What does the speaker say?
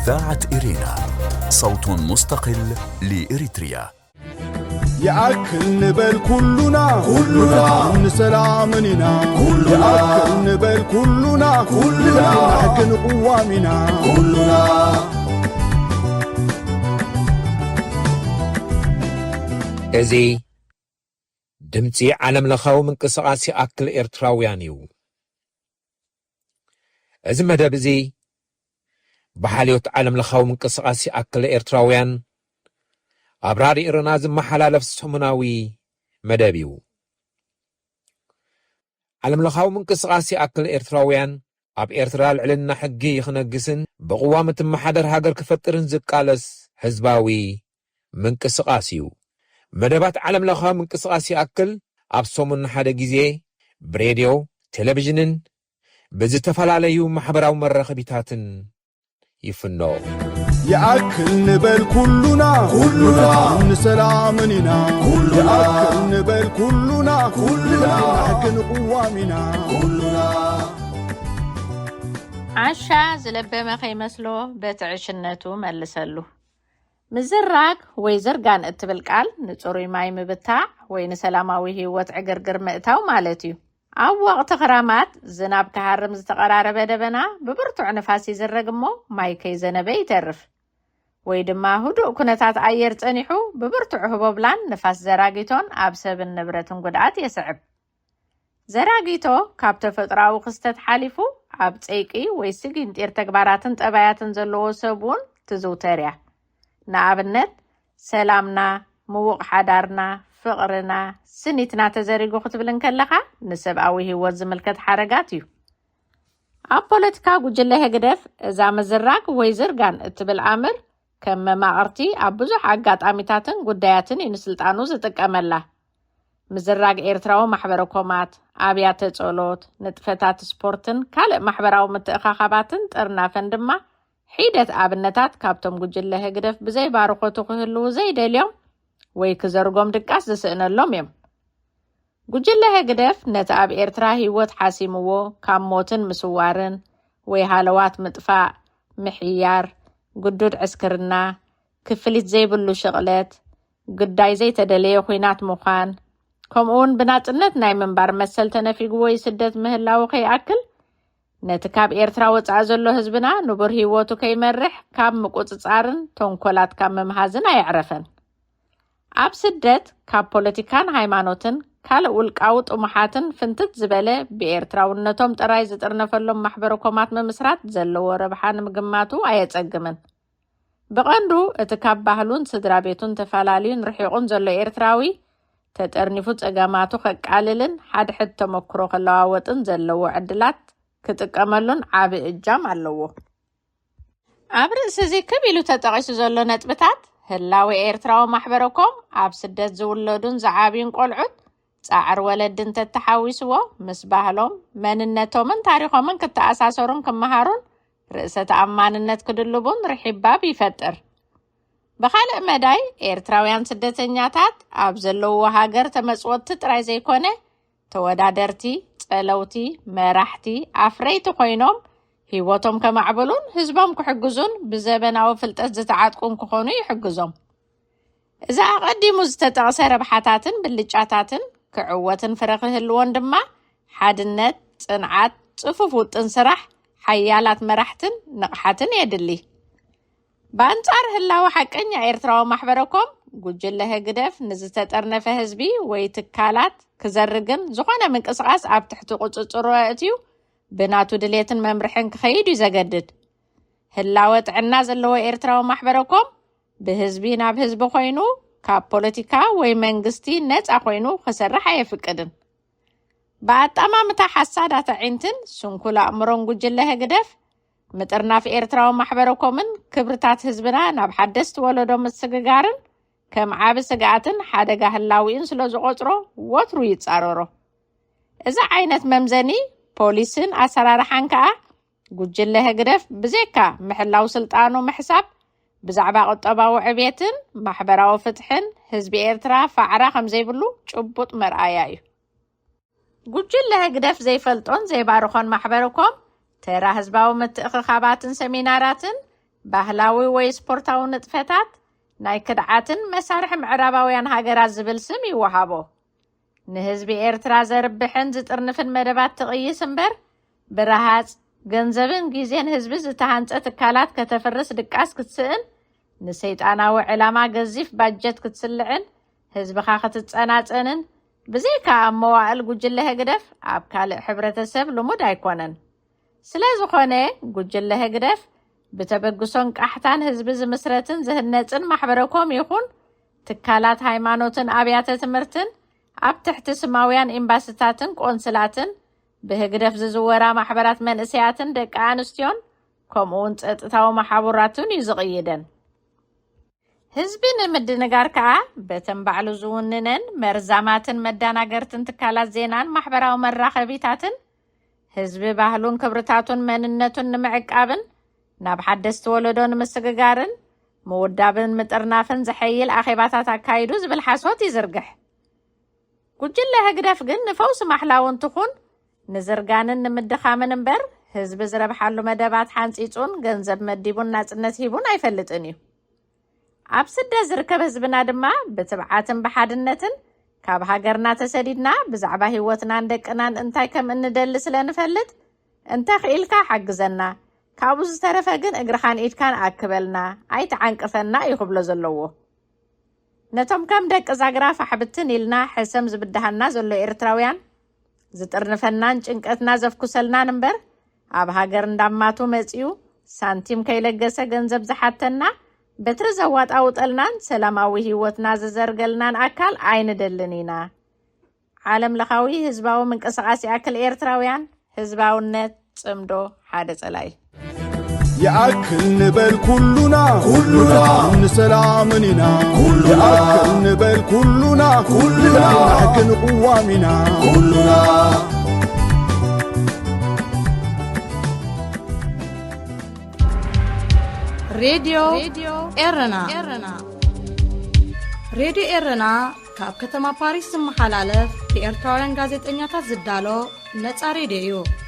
إذاعة إرينا، صوت مستقل لإريتريا. يأكل نبل كلنا، كلنا. نسلام نينا، كلنا. يأكل نبل كلنا، كلنا. نحكي قوامنا، كلنا. እዚ ድምጺ ዓለም ለኻዊ ምንቅስቓስ ይኣክል ኤርትራውያን እዩ። እዚ መደብ እዚ ብሓልዮት ዓለም ለኻዊ ምንቅስቓስ ይኣክል ኤርትራውያን ኣብ ራድዮ ኤረና ዝመሓላለፍ ሰሙናዊ መደብ እዩ። ዓለም ለኻዊ ምንቅስቓስ ይኣክል ኤርትራውያን ኣብ ኤርትራ ልዕልና ሕጊ ክነግስን ብቕዋም እትመሓደር ሃገር ክፈጥርን ዝቃለስ ህዝባዊ ምንቅስቓስ እዩ። መደባት ዓለም ለኻዊ ምንቅስቓስ ይኣክል ኣብ ሰሙን ሓደ ግዜ ብሬድዮ፣ ቴሌቪዥንን ብዝተፈላለዩ ማሕበራዊ መራኸቢታትን ይፍኖ። يأكل نبل كلنا، كلنا. نسلام نينا، كلنا. يأكل نبل كلنا، كلنا. نحكي قوامنا، كلنا. ዓሻ ዝለበመ ከይመስሎ በቲ ዕሽነቱ መልሰሉ። ምዝራግ ወይ ዝርጋን እትብል ቃል ንጽሩይ ማይ ምብታዕ ወይ ንሰላማዊ ህይወት ዕግርግር ምእታው ማለት እዩ። ኣብ ወቕቲ ክራማት ዝናብ ክሃርም ዝተቐራረበ ደበና ብብርቱዕ ንፋስ ይዝረግ እሞ ማይ ከይዘነበ ይተርፍ። ወይ ድማ ህዱእ ኩነታት ኣየር ጸኒሑ ብብርቱዕ ህቦብላን ንፋስ ዘራጊቶን ኣብ ሰብን ንብረትን ጉድኣት የስዕብ። ዘራጊቶ ካብ ተፈጥሮኣዊ ክስተት ሓሊፉ ኣብ ጸይቂ ወይ ስጊንጢር ተግባራትን ጠባያትን ዘለዎ ሰብ እውን ትዝውተር እያ። ንኣብነት ሰላምና፣ ምዉቕ ሓዳርና፣ ፍቕርና፣ ስኒትና ተዘሪጉ ክትብል እንከለኻ ንሰብኣዊ ህይወት ዝምልከት ሓረጋት እዩ። ኣብ ፖለቲካ ጉጅለ ህግደፍ እዛ ምዝራግ ወይ ዝርጋን እትብል ኣምር ከም መማቕርቲ ኣብ ብዙሕ ኣጋጣሚታትን ጉዳያትን እዩ ንስልጣኑ ዝጥቀመላ። ምዝራግ ኤርትራዊ ማሕበረኮማት፣ ኣብያተ ጸሎት፣ ንጥፈታት ስፖርትን ካልእ ማሕበራዊ ምትእኻኻባትን ጥርናፈን ድማ ሒደት ኣብነታት ካብቶም ጉጅለ ህግደፍ ብዘይ ባርኾቱ ክህልዉ ዘይደልዮም ወይ ክዘርጎም ድቃስ ዝስእነሎም እዮም። ጉጅለ ህግደፍ ነቲ ኣብ ኤርትራ ህይወት ሓሲምዎ ካብ ሞትን ምስዋርን ወይ ሃለዋት ምጥፋእ፣ ምሕያር፣ ግዱድ ዕስክርና፣ ክፍሊት ዘይብሉ ሽቕለት፣ ግዳይ ዘይተደለየ ኹናት ምዃን፣ ከምኡውን ብናጽነት ናይ ምንባር መሰል ተነፊግዎ ይስደት ምህላዉ ከይኣክል፣ ነቲ ካብ ኤርትራ ወጻኢ ዘሎ ህዝብና ንቡር ህይወቱ ከይመርሕ ካብ ምቁጽጻርን ተንኮላት ካብ ምምሃዝን ኣየዕረፈን። ኣብ ስደት ካብ ፖለቲካን ሃይማኖትን ካልእ ውልቃዊ ጥሙሓትን ፍንትት ዝበለ ብኤርትራውነቶም ጥራይ ዝጥርነፈሎም ማሕበረኮማት ምምስራት ዘለዎ ረብሓ ንምግማቱ ኣየጸግምን። ብቐንዱ እቲ ካብ ባህሉን ስድራ ቤቱን ተፈላልዩን ርሒቑን ዘሎ ኤርትራዊ ተጠርኒፉ ጸገማቱ ከቃልልን ሓድሕድ ተመክሮ ከለዋወጥን ዘለዎ ዕድላት ክጥቀመሉን ዓቢ እጃም ኣለዎ። ኣብ ርእሲ እዚ ክብ ኢሉ ተጠቒሱ ዘሎ ነጥብታት ህላወ ኤርትራዊ ማሕበረኮም ኣብ ስደት ዝውለዱን ዝዓብዩን ቆልዑት ጻዕሪ ወለዲ እንተተሓዊስዎ ምስ ባህሎም፣ መንነቶምን ታሪኾምን ክተኣሳሰሩን ክመሃሩን ርእሰ ተኣማንነት ክድልቡን ርሒባብ ይፈጥር። ብኻልእ መዳይ ኤርትራውያን ስደተኛታት ኣብ ዘለውዎ ሃገር ተመጽወትቲ ጥራይ ዘይኮነ ተወዳደርቲ፣ ጸለውቲ፣ መራሕቲ፣ ኣፍረይቲ ኮይኖም ህይወቶም ከማዕብሉን ህዝቦም ክሕግዙን ብዘበናዊ ፍልጠት ዝተዓጥቁን ክኾኑ ይሕግዞም። እዚ ኣቐዲሙ ዝተጠቕሰ ረብሓታትን ብልጫታትን ክዕወትን ፍረ ክህልዎን ድማ ሓድነት፣ ጽንዓት፣ ጽፉፍ ውጥን ስራሕ፣ ሓያላት መራሕትን ንቕሓትን የድሊ። ብኣንጻር ህላወ ሓቀኛ ኤርትራዊ ማሕበረኮም፣ ጉጅለ ህግደፍ ንዝተጠርነፈ ህዝቢ ወይ ትካላት ክዘርግን ዝኾነ ምንቅስቓስ ኣብ ትሕቲ ቁጽጽሩ ኣእትዩ ብናቱ ድሌትን መምርሕን ክኸይድ እዩ ዘገድድ። ህላወ ጥዕና ዘለዎ ኤርትራዊ ማሕበረኮም ብህዝቢ ናብ ህዝቢ ኮይኑ ካብ ፖለቲካ ወይ መንግስቲ ነጻ ኮይኑ ክሰርሕ ኣየፍቅድን። ብኣጠማምታ ሓሳዳት ኣዒንትን ስንኩል ኣእምሮን ጉጅለ ህግደፍ ምጥርናፍ ኤርትራዊ ማሕበረኮምን ክብርታት ህዝብና ናብ ሓደስቲ ወለዶ ምስግጋርን ከም ዓቢ ስግኣትን ሓደጋ ህላዊኡን ስለ ዝቖጽሮ ወትሩ ይጻረሮ። እዚ ዓይነት መምዘኒ ፖሊስን ኣሰራርሓን ከኣ ጉጅለ ህግደፍ ብዘይካ ምሕላው ስልጣኑ ምሕሳብ ብዛዕባ ቁጠባዊ ዕብየትን ማሕበራዊ ፍትሕን ህዝቢ ኤርትራ ፋዕራ ከም ዘይብሉ ጭቡጥ መርኣያ እዩ። ጉጅለ ህግደፍ ዘይፈልጦን ዘይባርኾን ማሕበረኮም ተራ ህዝባዊ ምትእኽኻባትን ሰሚናራትን ባህላዊ ወይ ስፖርታዊ ንጥፈታት ናይ ክድዓትን መሳርሒ ምዕራባውያን ሃገራት ዝብል ስም ይወሃቦ። ንህዝቢ ኤርትራ ዘርብሕን ዝጥርንፍን መደባት ትቕይስ እምበር፣ ብረሃጽ ገንዘብን ግዜን ህዝቢ ዝተሃንጸ ትካላት ከተፍርስ ድቃስ ክትስእን፣ ንሰይጣናዊ ዕላማ ገዚፍ ባጀት ክትስልዕን፣ ህዝብኻ ክትጸናጸንን፣ ብዘይካ ኣብ መዋእል ጉጅለ ህግደፍ ኣብ ካልእ ሕብረተሰብ ልሙድ ኣይኮነን። ስለ ዝኾነ፣ ጉጅለ ህግደፍ ብተበግሶን ቃሕታን ህዝቢ ዝምስረትን ዝህነጽን ማሕበረኮም ይኹን ትካላት ሃይማኖትን ኣብያተ ትምህርትን ኣብ ትሕቲ ስማውያን ኤምባስታትን ቆንስላትን ብህግደፍ ዝዝወራ ማሕበራት መንእሰያትን ደቂ ኣንስትዮን ከምኡውን ጸጥታዊ መሓቡራትን እዩ ዝቕይደን። ህዝቢ ንምድንጋር ከኣ በተን ባዕሉ ዝውንነን መርዛማትን መዳናገርትን ትካላት ዜናን ማሕበራዊ መራኸቢታትን ህዝቢ ባህሉን ክብርታቱን መንነቱን ንምዕቃብን ናብ ሓደስቲ ወለዶ ንምስግጋርን ምውዳብን ምጥርናፍን ዘሐይል ኣኼባታት ኣካይዱ ዝብል ሓሶት ይዝርግሕ። ጉጅለ ህግደፍ ግን ንፈውሲ ማሕላውን ትኹን ንዝርጋንን ንምድኻምን እምበር ህዝቢ ዝረብሓሉ መደባት ሓንጺጹን ገንዘብ መዲቡን ናጽነት ሂቡን ኣይፈልጥን እዩ። ኣብ ስደት ዝርከብ ህዝብና ድማ ብትብዓትን ብሓድነትን ካብ ሃገርና ተሰዲድና ብዛዕባ ህይወትናን ደቅናን እንታይ ከም እንደሊ ስለ ንፈልጥ እንተ ክኢልካ ሓግዘና፣ ካብኡ ዝተረፈ ግን እግርኻን ኢድካን ኣክበልና፣ ኣይትዓንቅፈና እዩ ክብሎ ዘለዎ። ነቶም ከም ደቂ ዛግራ ፋሕብትን ኢልና ሕሰም ዝብድሃና ዘሎ ኤርትራውያን፣ ዝጥርንፈናን ጭንቀትና ዘፍኩሰልናን እምበር፣ ኣብ ሃገር እንዳማቱ መጺኡ ሳንቲም ከይለገሰ ገንዘብ ዝሓተና፣ በትሪ ዘዋጣውጠልናን ሰላማዊ ህይወትና ዝዘርገልናን ኣካል ኣይንደልን ኢና። ዓለም ለኻዊ ህዝባዊ ምንቅስቓስ ይኣክል ኤርትራውያን፣ ህዝባውነት፣ ጽምዶ፣ ሓደ ጸላይ። ይኣክል ንበል ኩሉና፣ ኩሉና ንሰላምን ኢና። ኩሉና ይኣክል ንበል ኩሉና፣ ኩሉና ንሕግን ቅዋም ኢና። ኩሉና ሬድዮ ኤረና። ሬድዮ ኤረና ካብ ከተማ ፓሪስ ዝመሓላለፍ ብኤርትራውያን ጋዜጠኛታት ዝዳሎ ነጻ ሬድዮ እዩ።